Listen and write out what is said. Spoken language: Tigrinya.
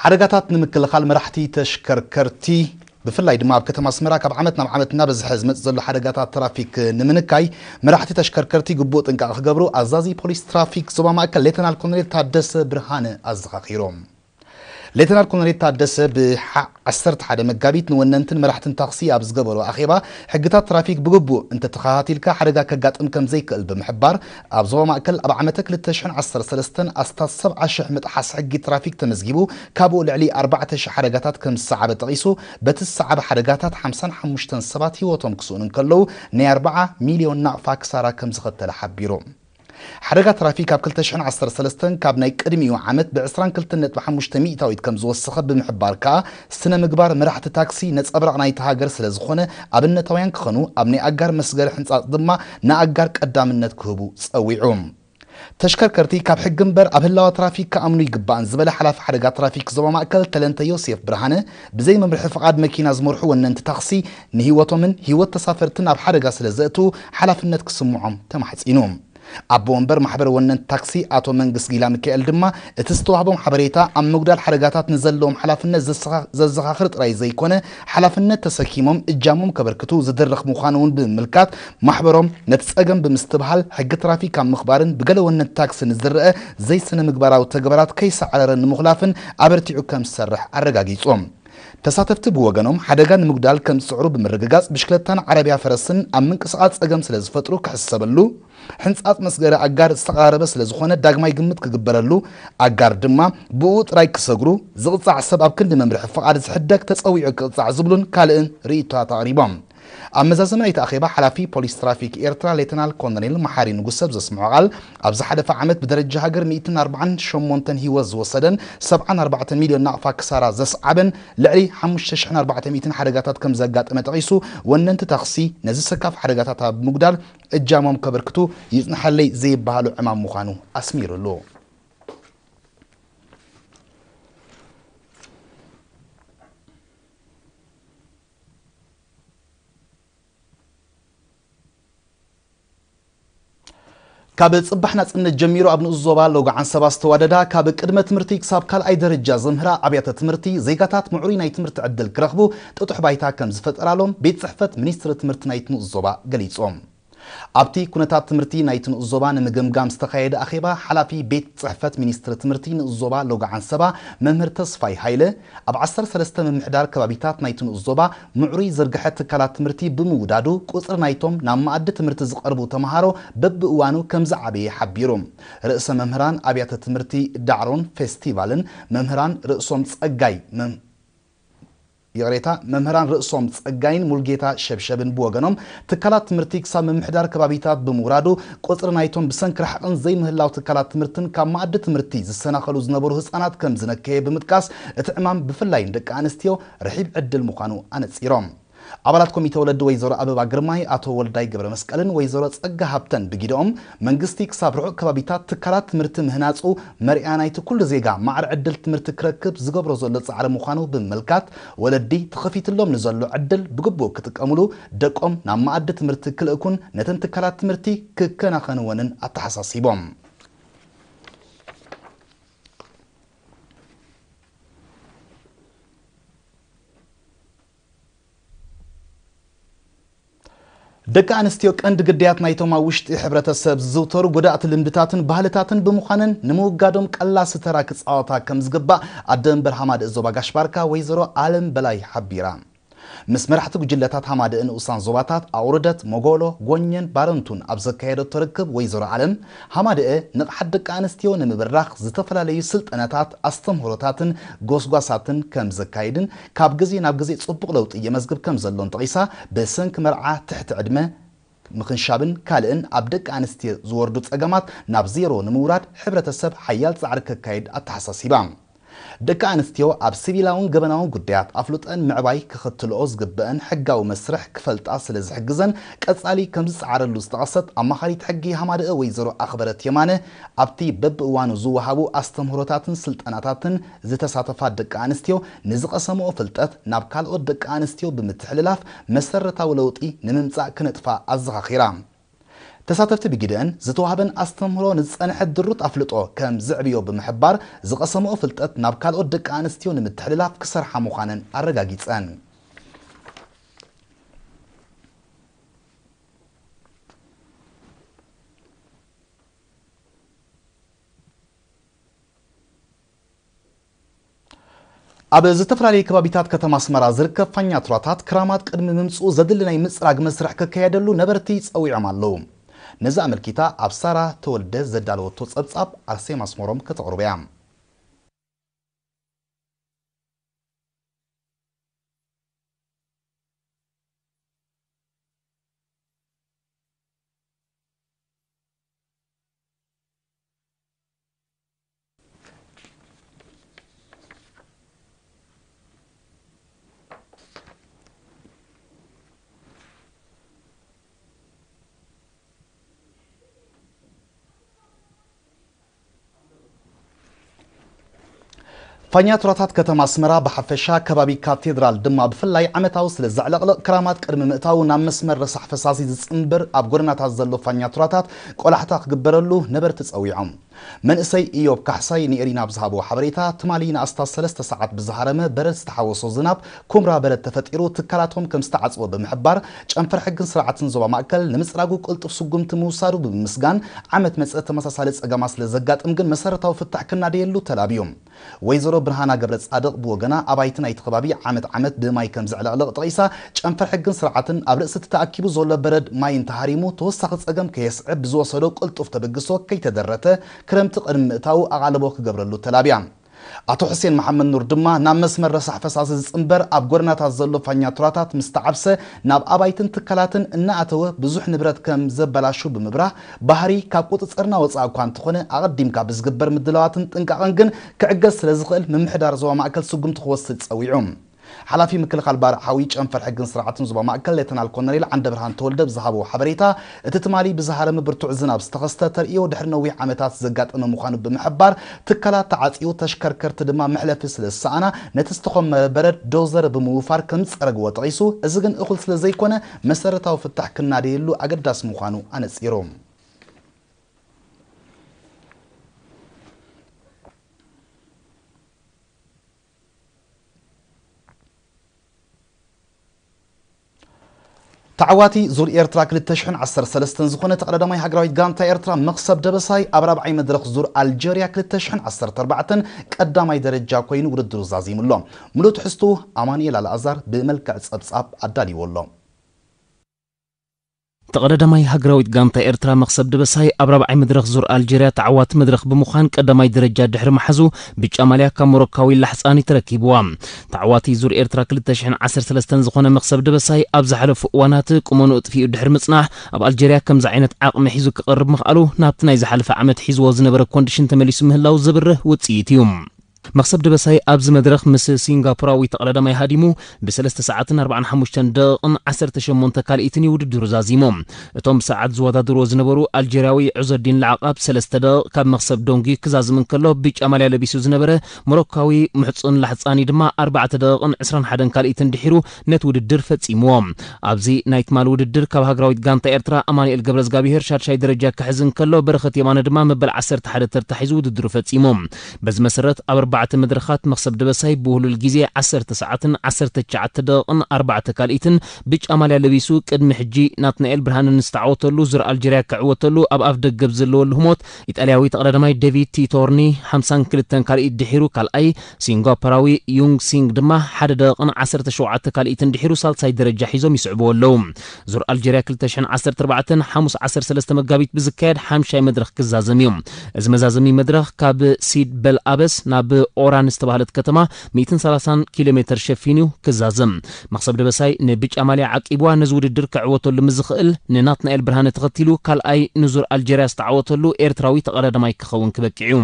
ሓደጋታት ንምክልኻል መራሕቲ ተሽከርከርቲ፣ ብፍላይ ድማ ኣብ ከተማ ኣስመራ ካብ ዓመት ናብ ዓመት እናበዝሐ ዝመጽእ ዘሎ ሓደጋታት ትራፊክ ንምንካይ፣ መራሕቲ ተሽከርከርቲ ግቡእ ጥንቃቐ ክገብሩ ኣዛዚ ፖሊስ ትራፊክ ዞባ ማእከል ሌተናል ኮሎኔል ታደሰ ብርሃነ ኣዘኻኺሮም። ሌተናል ኮሎኔል ታደሰ ብሓ-፣ ዓሰርተ ሓደ መጋቢት ንወነንትን መራሕትን ታክሲ ኣብ ዝገበሮ ኣኼባ፣ ሕግታት ትራፊክ ብግቡእ እንተተኸታቲልካ ሓደጋ ከጋጥም ከም ዘይክእል ብምሕባር፣ ኣብ ዞባ ማእከል ኣብ ዓመተ ክልተ ሽሕን ዓሰርተ ሰለስተን ኣስታት ሰብዓ ሽሕ ምጥሓስ ሕጊ ትራፊክ ተመዝጊቡ፣ ካብኡ ልዕሊ ኣርባዕተ ሽሕ ሓደጋታት ከም ዝሰዓበ ጠቒሱ፣ በቲ ዝሰዓበ ሓደጋታት ሓምሳን ሓሙሽተን ሰባት ህይወቶም ክስእኑ እንከለዉ፣ ናይ ኣርብዓ ሚልዮን ናቕፋ ክሳራ ከም ዝኸተለ ሓቢሩ። ሓደጋ ትራፊክ ኣብ ክልተ ሽሕን ዓሰርተ ሰለስተን ካብ ናይ ቅድሚኡ ዓመት ብ ዕስራን ክልተን ነጥቢ ሓሙሽተ ሚእታዊት ከም ዝወሰኸ ብምሕባር ከኣ፣ ስነ ምግባር መራሕቲ ታክሲ ነጸብራቕ ናይታ ሃገር ስለ ዝኾነ፣ ኣብነታውያን ክኸኑ፣ ኣብ ናይ ኣጋር መስገሪ ሕንጻጽ ድማ ንኣጋር ቀዳምነት ክህቡ ጸዊዑ። ተሽከርከርቲ ካብ ሕጊ እምበር ኣብ ህላወ ትራፊክ ክኣምኑ ይግባእን ዝበለ ሓላፊ ሓደጋ ትራፊክ ዞባ ማእከል ተለንተ ዮሴፍ ብርሃነ፣ ብዘይ መምርሒ ፍቓድ መኪና ዝመርሑ ወነንቲ ታክሲ ንህይወቶምን ህይወት ተሳፈርትን ኣብ ሓደጋ ስለ ዘእትዉ ሓላፍነት ክስምዖም ተማሕጺኑ። ኣቦ ወንበር ማሕበር ወነንቲ ታክሲ ኣቶ መንግስ ጊላ ሚካኤል ድማ፣ እቲ ዝተዋህቦም ሓበሬታ ኣብ ምጉዳል ሓደጋታት ንዘለዎም ሓላፍነት ዘሰኻ-፣ ዘዘኻኽር ጥራይ ዘይኮነ፣ ሓላፍነት ተሰኪሞም እጃሞም ከበርክቱ ዝድርኽ ምዃኑ እውን ብምምልካት፣ ማሕበሮም ነቲ ጸገም ብምስትብሃል፣ ሕጊ ትራፊክ ኣብ ምኽባርን ብገለ ወነንቲ ታክሲ ንዝረአ ዘይስነ ምግባራዊ ተግባራት ከይሰዓረረ ንምኹላፍን ኣበርቲዑ ከም ዝሰርሕ ኣረጋጊጾም። ተሳተፍቲ ብወገኖም፣ ሓደጋ ንምጉዳል ከም ዝጽዕሩ ብምርግጋጽ፣ ብሽክለታን ዓረብያ ፈረስን ኣብ ምንቅስቓስ ጸገም ስለ ዝፈጥሩ ክሕሰበሉ፣ ሕንጻጽ መስገሪ ኣጋር ዝተቐራረበ ስለ ዝኾነ ዳግማይ ግምት ክግበረሉ፣ ኣጋር ድማ ብኡ ጥራይ ክሰግሩ፣ ዝቕጻዕ ሰብ ኣብ ክንዲ መምርሒ ፍቓድ ዝሕደግ ተጸዊዑ ክቕጻዕ ዝብሉን ካልእን ርእይቶታት ኣቕሪቦም። ኣብ መዛዘሚ ናይቲ ኣኼባ ሓላፊ ፖሊስ ትራፊክ ኤርትራ ሌተናል ኮሎኔል መሓሪ ንጉሰ ኣብ ዘስምዖ ቃል፣ ኣብ ዝሓለፈ ዓመት ብደረጃ ሃገር ሚእትን ኣርባዓን ሸሞንተን ህይወት ዝወሰደን ሰብዓን ኣርባዕተ ሚልዮን ናቕፋ ክሳራ ዘስዓበን ልዕሊ ሓሙሽተ ሽሕን ኣርባዕተ ሚእትን ሓደጋታት ከም ዘጋጠመ ጠቒሱ፣ ወነንቲ ታክሲ ነዚ ሰካፍ ሓደጋታት ኣብ ምጉዳል እጃሞም ከበርክቱ ይጽንሓለይ ዘይበሃሉ ዕማም ምዃኑ ኣስሚሩሉ። ካብ ጽባሕ ናጽነት ጀሚሩ ኣብ ንኡስ ዞባ ሎጎ ዓንሰባ ዝተዋደዳ ካብ ቅድመ ትምህርቲ ክሳብ ካልኣይ ደረጃ ዘምህራ ኣብያተ ትምህርቲ፣ ዜጋታት ምዕሩይ ናይ ትምህርቲ ዕድል ክረኽቡ ጥጡሕ ባይታ ከም ዝፈጠራሎም ቤት ጽሕፈት ሚኒስትሪ ትምህርቲ ናይቲ ንኡስ ዞባ ገሊጾም። ኣብቲ ኩነታት ትምህርቲ ናይቲ ንኡስ ዞባ ንምግምጋም ዝተኻየደ ኣኼባ፣ ሓላፊ ቤት ጽሕፈት ሚኒስትሪ ትምህርቲ ንኡስ ዞባ ሎጎ ዓንሰባ መምህር ተስፋይ ሃይለ፣ ኣብ ዓሰርተ ሰለስተ ምምሕዳር ከባቢታት ናይቲ ንኡስ ዞባ ምዕሩይ ዝርግሐ ትካላት ትምህርቲ ብምውዳዱ፣ ቁጽሪ ናይቶም ናብ መኣዲ ትምህርቲ ዝቐርቡ ተምሃሮ በብእዋኑ ከም ዝዓበየ ሓቢሩ። ርእሰ መምህራን ኣብያተ ትምህርቲ ዳዕሮን ፌስቲቫልን መምህራን ርእሶም ጸጋይ መም-፣ ይቕሬታ፣ መምህራን ርእሶም ጸጋይን ሙልጌታ ሸብሸብን ብወገኖም፣ ትካላት ትምህርቲ ክሳብ ምምሕዳር ከባቢታት ብምውራዱ፣ ቁጽሪ ናይቶም ብሰንኪ ርሕቕን ዘይምህላው ትካላት ትምህርትን ካብ መኣዲ ትምህርቲ ዝሰናኸሉ ዝነበሩ ህጻናት ከም ዝነከየ ብምጥቃስ፣ እቲ ዕማም ብፍላይ ንደቂ ኣንስትዮ ርሒብ ዕድል ምዃኑ ኣነጺሮም። ኣባላት ኮሚተ ወለዲ ወይዘሮ ኣበባ ግርማይ፣ ኣቶ ወልዳይ ገብረ መስቀልን ወይዘሮ ጸጋ ሃብተን ብጊደኦም፣ መንግስቲ ክሳብ ርሑቕ ከባቢታት ትካላት ትምህርቲ ምህናጹ መርኣያ ናይቲ ኩሉ ዜጋ ማዕረ ዕድል ትምህርቲ ክረክብ ዝገብሮ ዘሎ ጻዕሪ ምዃኑ ብምምልካት፣ ወለዲ ተኸፊትሎም ንዘሎ ዕድል ብግቡእ ክጥቀምሉ፣ ደቆም ናብ መኣዲ ትምህርቲ ክልእኩን ነተን ትካላት ትምህርቲ ክከናኸንወንን ኣተሓሳሲቦም። ደቂ ኣንስትዮ ቀንዲ ግዳያት ናይቶም ኣብ ውሽጢ ሕብረተሰብ ዝዝውተሩ ጎዳእቲ ልምድታትን ባህልታትን ብምዃነን፣ ንምውጋዶም ቀላሲ ተራ ክጻወታ ከም ዝግባእ ኣደ መንበር ሃማደእ ዞባ ጋሽ ባርካ ወይዘሮ ኣለም በላይ ሓቢራ። ምስ መራሕቲ ጉጅለታት ሃማደእ ንኡሳን ዞባታት ኣውርደት፣ መጎሎ፣ ጎኘን ባረንቱን ኣብ ዘካየደቶ ርክብ፣ ወይዘሮ ኣለም፣ ሃማደእ ንቕሓት ደቂ ኣንስትዮ ንምብራኽ ዝተፈላለዩ ስልጠናታት፣ ኣስተምህሮታትን ጎስጓሳትን ከም ዘካይድን፣ ካብ ግዜ ናብ ግዜ ጽቡቕ ለውጢ የመዝግብ ከም ዘሎን ጠቒሳ፣ ብሰንኪ መርዓ፣ ትሕቲ ዕድመ ምኽንሻብን ካልእን ኣብ ደቂ ኣንስትዮ ዝወርዱ ጸገማት ናብ ዜሮ ንምውራድ ሕብረተሰብ ሓያል ጻዕሪ ከካይድ ኣተሓሳሲባ። ደቂ ኣንስትዮ ኣብ ሲቪላውን ገበናውን ጉዳያት ኣፍልጦኣን ምዕባይ ክኽትልኦ ዝግበአን ሕጋዊ መስርሕ ክፈልጣ ስለ ዝሕግዘን ቀጻሊ ከም ዝጸዓረሉ ዝጠቐሰት ኣማኻሪት ሕጊ ሃማደአ ወይዘሮ ኣኽበረት የማነ፣ ኣብቲ በብእዋኑ ዝወሃቡ ኣስተምህሮታትን ስልጠናታትን ዝተሳተፋ ደቂ ኣንስትዮ ንዝቐሰምኦ ፍልጠት ናብ ካልኦት ደቂ ኣንስትዮ ብምትሕልላፍ መሰረታዊ ለውጢ ንምምጻእ ክነጥፋ ኣዘኻኺራ። ተሳተፍቲ ብግደን ዝተዋህበን ኣስተምህሮ ንዝጸንሐ ድሩት ኣፍልጦ ከም ዘዕብዮ ብምሕባር፣ ዝቐሰምኦ ፍልጠት ናብ ካልኦት ደቂ ኣንስትዮ ንምትሕልላፍ ክሰርሓ ምዃነን ኣረጋጊጸን። ኣብ ዝተፈላለዩ ከባቢታት ከተማ ኣስመራ ዝርከብ ፋኛቱራታት ክራማት ቅድሚ ምምጽኡ ዘድሊ ናይ ምጽራግ መስርሕ ክካየደሉ ነበርቲ ጸዊዖም ኣለዉ። ነዚ ኣመልኪታ ኣብ ሳራ ተወልደ ዘዳለወቶ ጸብጻብ ኣርሴማ ኣስመሮም ከተቕርቦ እያ። ፋኛቱራታት ከተማ ኣስመራ ብሓፈሻ፣ ከባቢ ካቴድራል ድማ ብፍላይ ዓመታዊ ስለ ዘዕለቕልቕ፣ ክራማት ቅድሚ ምእታዉ ናብ መስመር ረሳሕ ፈሳሲ ዝጽንብር ኣብ ጎደናታት ዘሎ ፋኛቱራታት ቆላሕታ ክግበረሉ ነበርቲ ጸዊዖም። መንእሰይ ኢዮብ ካሕሳይ ንኤሪና ብዝሃቦ ሓበሬታ፣ ትማሊ ንኣስታት ሰለስተ ሰዓት ብዝሃረመ በረድ ዝተሓወሶ ዝናብ ኩምራ በረድ ተፈጢሩ ትካላቶም ከም ዝተዓጽወ ብምሕባር፣ ጨንፈር ሕግን ስርዓትን ዞባ ማእከል ንምጽራጉ ቅልጡፍ ስጉምቲ ምውሳዱ ብምምስጋን፣ ዓመት መጸ ተመሳሳሊ ጸገማት ስለ ዘጋጥም ግን መሰረታዊ ፍታሕ ክናደየሉ ተላብዩ። ወይዘሮ ብርሃና ገብረ ጻድቕ ብወገና፣ ኣባይቲ ናይቲ ከባቢ ዓመት ዓመት ብማይ ከም ዝዕለቕልቕ ጠቒሳ፣ ጨንፈር ሕግን ስርዓትን ኣብ ርእሲ እቲ ተኣኪቡ ዘሎ በረድ ማይ እንተሃሪሙ ተወሳኺ ጸገም ከየስዕብ ብዝወሰዶ ቅልጡፍ ተበግሶ ከይተደረተ ክረምቲ ቅድሚ ምእታዉ ኣቓልቦ ክገብረሉ ተላብያ። ኣቶ ሑሴን መሓመድ ኑር ድማ ናብ መስመር ረሳሕ ፈሳሲ ዝጽንበር ኣብ ጎደናታት ዘሎ ፋኛቱራታት ምስ ተዓብሰ ናብ ኣባይትን ትካላትን እናኣተወ ብዙሕ ንብረት ከም ዘበላሹ ብምብራህ፣ ባህሪ ካብ ቁጽጽርና ወጻኢ እኳ እንተኾነ ኣቐዲምካ ብዝግበር ምድላዋትን ጥንቃቐን ግን ክዕገዝ ስለ ዝኽእል ምምሕዳር ዞባ ማእከል ስጉምቲ ክወስድ ጸዊዑ። ሓላፊ ምክልኻል ባርዕ ሓዊ ጨንፈር ሕግን ስርዓትን ዞባ ማእከል ሌተናል ኮሎኔል ዓንደብርሃን ተወልደ ብዝሃቦ ሓበሬታ፣ እቲ ትማሊ ብዝሃረመ ብርቱዕ ዝናብ ዝተኸስተ ተርእዮ ድሕሪ ነዊሕ ዓመታት ዘጋጠመ ምዃኑ ብምሕባር፣ ትካላት ተዓጽዩ፣ ተሽከርከርቲ ድማ መሕለፊ ስለ ዝሰኣና፣ ነቲ ዝተኾመረ በረድ ዶዘር ብምውፋር ከም ዝጸረግዎ ጠቒሱ፣ እዚ ግን እኹል ስለ ዘይኮነ፣ መሰረታዊ ፍታሕ ክናደየሉ ኣገዳሲ ምዃኑ ኣነጺሩ። ተዓዋቲ ዙር ኤርትራ ክልተ ሽሕን ዓሰርተ ሰለስተን ዝኾነ ተቐዳዳማይ ሃገራዊት ጋንታ ኤርትራ መኽሰብ ደበሳይ ኣብ ራብዓይ መድረኽ ዙር ኣልጀርያ ክልተ ሽሕን ዓሰርተ ኣርባዕተን ቀዳማይ ደረጃ ኮይኑ ውድድሩ ዛዚሙ ኣሎ። ሙሉእ ትሕዝቱ ኣማኑኤል ኣልኣዛር ብመልክዕ ጸብጻብ ኣዳልይዎ ኣሎ። ተቐዳዳማይ ሃገራዊት ጋንታ ኤርትራ መኽሰብ ደበሳይ ኣብ ራብዓይ መድረኽ ዙር ኣልጀርያ ተዓዋቲ መድረኽ ብምዃን ቀዳማይ ደረጃ ድሕሪ ምሓዙ ብጫ ማልያ ካብ ሞሮካዊ ላሕጻኒ ተረኪብዋ። ተዓዋቲ ዙር ኤርትራ ክልተ ሽሕን ዓሰርተ ሰለስተን ዝኾነ መኽሰብ ደበሳይ ኣብ ዝሓለፉ እዋናት ቁመንኡ ጥፊኡ ድሕሪ ምጽናሕ ኣብ ኣልጀርያ ከምዚ ዓይነት ዓቕሚ ሒዙ ክቐርብ ምኽኣሉ ናብቲ ናይ ዝሓለፈ ዓመት ሒዝዎ ዝነበረ ኮንዲሽን ተመሊሱ ምህላው ዘብርህ ውጽኢት እዩ። መኽሰብ ደበሳይ ኣብዚ መድረኽ ምስ ሲንጋፖራዊ ተቐዳዳማይ ሃዲሙ ብሰለስተ ሰዓትን ኣርባዓን ሓሙሽተን ደቂቕን ዓሰርተ ሸሞንተ ካልኢትን እዩ ውድድሩ ዛዚሙ። እቶም ብሰዓት ዝወዳደርዎ ዝነበሩ ኣልጀርያዊ ዑዘዲን ላዕቃብ ሰለስተ ደቂቕ ካብ መኽሰብ ዶንጊ ክዛዝም እንከሎ፣ ብጫ ማልያ ለቢሱ ዝነበረ ሞሮካዊ ምሕጹን ላሕጻኒ ድማ ኣርባዕተ ደቂቕን ዕስራን ሓደን ካልኢትን ድሒሩ ነቲ ውድድር ፈጺምዎ። ኣብዚ ናይ ትማሊ ውድድር ካብ ሃገራዊት ጋንታ ኤርትራ ኣማኑኤል ገብረዝጋብሄር ሻድሻይ ደረጃ ክሕዝ እንከሎ፣ በረኸት የማነ ድማ መበል ዓሰርተ ሓደ ተርታ ሒዙ ውድድሩ ፈጺሙ። በዚ መሰረት ኣብ ኣርባዕተ መድረኻት መኽሰብ ደበሳይ ብውህሉል ግዜ ዓሰርተ ሰዓትን ዓሰርተ ትሽዓተ ደቂቕን ኣርባዕተ ካልኢትን ብጫ ማልያ ለቢሱ ቅድሚ ሕጂ ናትናኤል ብርሃነ ንዝተዓወተሉ ዙር ኣልጀርያ ክዕወተሉ ኣብ ኣፍ ደገ ብዘለዎ ልህሞት ኢጣልያዊ ተቐዳዳማይ ዴቪድ ቲቶርኒ ሓምሳን ክልተን ካልኢት ድሒሩ ካልኣይ፣ ሲንጋፖራዊ ዩንግ ሲንግ ድማ ሓደ ደቂቕን ዓሰርተ ሸውዓተ ካልኢትን ድሒሩ ሳልሳይ ደረጃ ሒዞም ይስዕብዎ ኣለዉ። ዙር ኣልጀርያ ክልተ ሽሕን ዓሰርተ ኣርባዕተን ሓሙስ ዓሰርተ ሰለስተ መጋቢት ብዝካየድ ሓምሻይ መድረኽ ክዛዘም እዩ። እዚ መዛዘሚ መድረኽ ካብ ሲድ በል ኣበስ ናብ ኦራን ዝተባህለት ከተማ ሚእትን ሰላሳን ኪሎ ሜትር ሸፊኑ ክዛዘም። መኽሰብ ደበሳይ ንብጫ ማልያ ዓቂብዋ ነዚ ውድድር ክዕወተሉ ምስ ዝኽእል፣ ንናትናኤል ብርሃነ ተኸቲሉ ካልኣይ ንዙር ኣልጀርያ ዝተዓወተሉ ኤርትራዊ ተቐዳዳማይ ክኸውን ክበቅዕ እዩ።